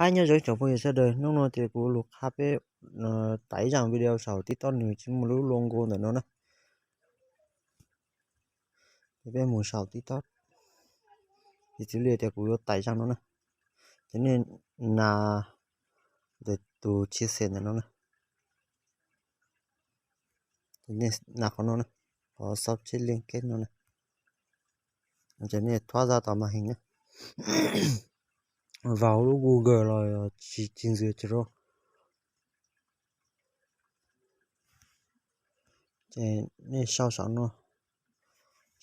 Ab, nyob zoo tsoom phooj ywg sawv daws, hnub no ces kuv lug qha peb tải ib zaaj video saum TikTok nws tsis muaj lub logo ntawm no na. Ces peb mus saum TikTok, ces xws li tias kuv yuav tải zaaj no na, ces nej nas ntawm tus chia sẻ ntawm no na, ces nej nas qhov no na, qhov sao tseb liên kết no na, ces nej thoát ra tom màn hình na, vào lub Google los tsis, tsis ntxim tsis rau. Ces nej sau saum no,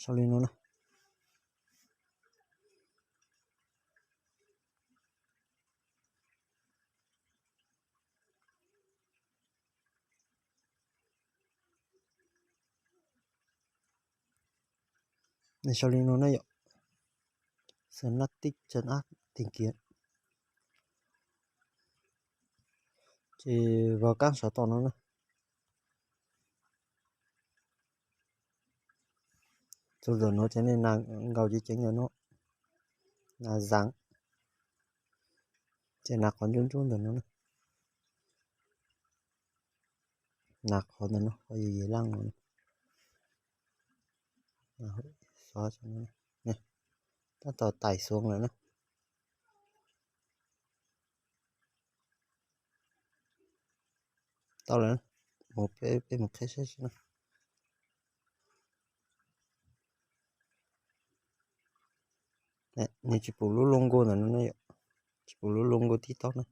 sau li no na. Nej sau li no na yom, Synaptic trên app tìm kiếm. Ces vào các saum toj no na. Txug ntawm no ces nej nas nkaus ceev ceev ntawm no, nas dán, ces nas qhov ntsuab ntsuab ntawm no na, nas qhov ntawm no, qhov yim yim laj no, xov, tab tom tải xuống lawm na. Tau lawm, mus peb, peb mus qhib saib seb na. Nws tsis pum lub logo ntawm no na yom, tsis pum lub logo TikTok na.